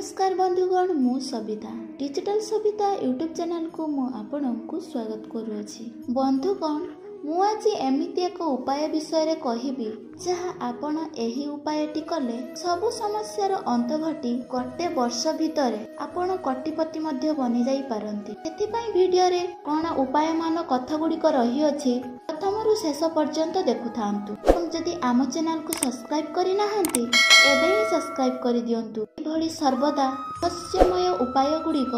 ନମସ୍କାର ବନ୍ଧୁଗଣ, ମୁଁ ସବିତା। ଡିଜିଟାଲ ସବିତା ୟୁଟ୍ୟୁବ୍ ଚ୍ୟାନେଲକୁ ମୁଁ ଆପଣଙ୍କୁ ସ୍ୱାଗତ କରୁଅଛି। ବନ୍ଧୁଗଣ, ମୁଁ ଆଜି ଏମିତି ଏକ ଉପାୟ ବିଷୟରେ କହିବି, ଯାହା ଆପଣ ଏହି ଉପାୟଟି କଲେ ସବୁ ସମସ୍ୟାର ଅନ୍ତ ଘଟି ଗୋଟେ ବର୍ଷ ଭିତରେ ଆପଣ କୋଟିପତି ମଧ୍ୟ ବନିଯାଇ ପାରନ୍ତି। ସେଥିପାଇଁ ଭିଡ଼ିଓରେ କ'ଣ ଉପାୟମାନ କଥା ଗୁଡ଼ିକ ରହିଅଛି, ପ୍ରଥମରୁ ଶେଷ ପର୍ଯ୍ୟନ୍ତ ଦେଖୁଥାନ୍ତୁ ଏବଂ ଯଦି ଆମ ଚ୍ୟାନେଲକୁ ସବସ୍କ୍ରାଇବ୍ କରିନାହାନ୍ତି, ଏବେ ହିଁ ସବସ୍କ୍ରାଇବ୍ କରିଦିଅନ୍ତୁ ଏଭଳି ସର୍ବଦା ରହସ୍ୟମୟ ଉପାୟ ଗୁଡ଼ିକ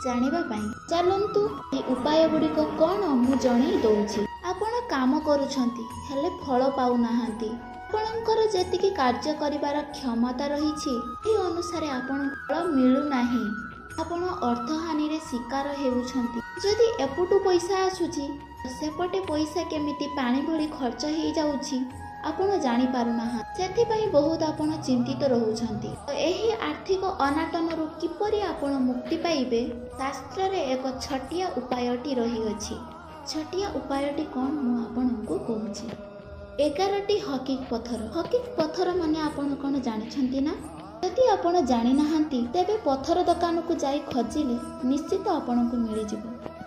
ଜାଣିବା ପାଇଁ। ଚାଲନ୍ତୁ, ଏହି ଉପାୟ ଗୁଡ଼ିକ କ'ଣ ମୁଁ ଜଣେଇ ଦଉଛି। ଆପଣ କାମ କରୁଛନ୍ତି ହେଲେ ଫଳ ପାଉନାହାନ୍ତି। ଆପଣଙ୍କର ଯେତିକି କାର୍ଯ୍ୟ କରିବାର କ୍ଷମତା ରହିଛି, ସେହି ଅନୁସାରେ ଆପଣଙ୍କୁ ଫଳ ମିଳୁନାହିଁ। ଆପଣ ଅର୍ଥହାନିରେ ଶିକାର ହେଉଛନ୍ତି। ଯଦି ଏପଟୁ ପଇସା ଆସୁଛି, ସେପଟେ ପଇସା କେମିତି ପାଣି ଭଳି ଖର୍ଚ୍ଚ ହେଇଯାଉଛି ଆପଣ ଜାଣିପାରୁନାହାନ୍ତି। ସେଥିପାଇଁ ବହୁତ ଆପଣ ଚିନ୍ତିତ ରହୁଛନ୍ତି। ତ ଏହି ଆର୍ଥିକ ଅନାଟନରୁ କିପରି ଆପଣ ମୁକ୍ତି ପାଇବେ, ଶାସ୍ତ୍ରରେ ଏକ ଛୋଟିଆ ଉପାୟଟି ରହିଅଛି। ଛୋଟିଆ ଉପାୟଟି କ'ଣ ମୁଁ ଆପଣଙ୍କୁ କହୁଛି। 11ଟି ହକିକ୍ ପଥର। ହକିକ୍ ପଥର ମାନେ ଆପଣ କ'ଣ ଜାଣିଛନ୍ତି ନା? ଯଦି ଆପଣ ଜାଣିନାହାନ୍ତି, ତେବେ ପଥର ଦୋକାନକୁ ଯାଇ ଖୋଜିଲେ ନିଶ୍ଚିତ ଆପଣଙ୍କୁ ମିଳିଯିବ।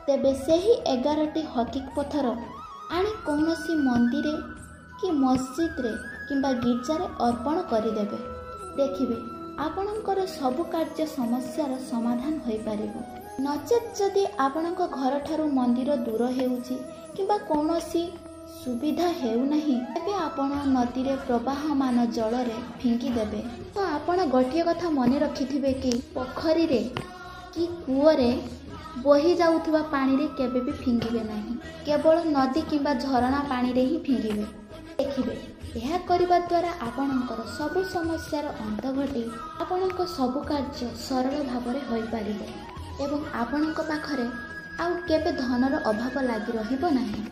ତେବେ ସେହି 11ଟି ହକିକ୍ ପଥର ଆଣି କୌଣସି ମନ୍ଦିରେ କି ମସଜିଦରେ କିମ୍ବା ଗିର୍ଜାରେ ଅର୍ପଣ କରିଦେବେ। ଦେଖିବେ, ଆପଣଙ୍କର ସବୁ କାର୍ଯ୍ୟ ସମସ୍ୟାର ସମାଧାନ ହୋଇପାରିବ। ନଚେତ୍ ଯଦି ଆପଣଙ୍କ ଘରଠାରୁ ମନ୍ଦିର ଦୂର ହେଉଛି କିମ୍ବା କୌଣସି ସୁବିଧା ହେଉନାହିଁ, ତେବେ ଆପଣ ନଦୀରେ ପ୍ରବାହମାନ ଜଳରେ ଫିଙ୍ଗିଦେବେ। ତ ଆପଣ ଗୋଟିଏ କଥା ମନେ ରଖିଥିବେ କି ପୋଖରୀରେ କି କୂଅରେ ବହି ଯାଉଥିବା ପାଣିରେ କେବେ ବି ଫିଙ୍ଗିବେ ନାହିଁ। କେବଳ ନଦୀ କିମ୍ବା ଝରଣା ପାଣିରେ ହିଁ ଫିଙ୍ଗିବେ। ଦେଖିବେ, ଏହା କରିବା ଦ୍ୱାରା ଆପଣଙ୍କର ସବୁ ସମସ୍ୟାର ଅନ୍ତ ଘଟି ଆପଣଙ୍କ ସବୁ କାର୍ଯ୍ୟ ସରଳ ଭାବରେ ହୋଇପାରିବ ଏବଂ ଆପଣଙ୍କ ପାଖରେ ଆଉ କେବେ ଧନର ଅଭାବ ଲାଗି ରହିବ ନାହିଁ।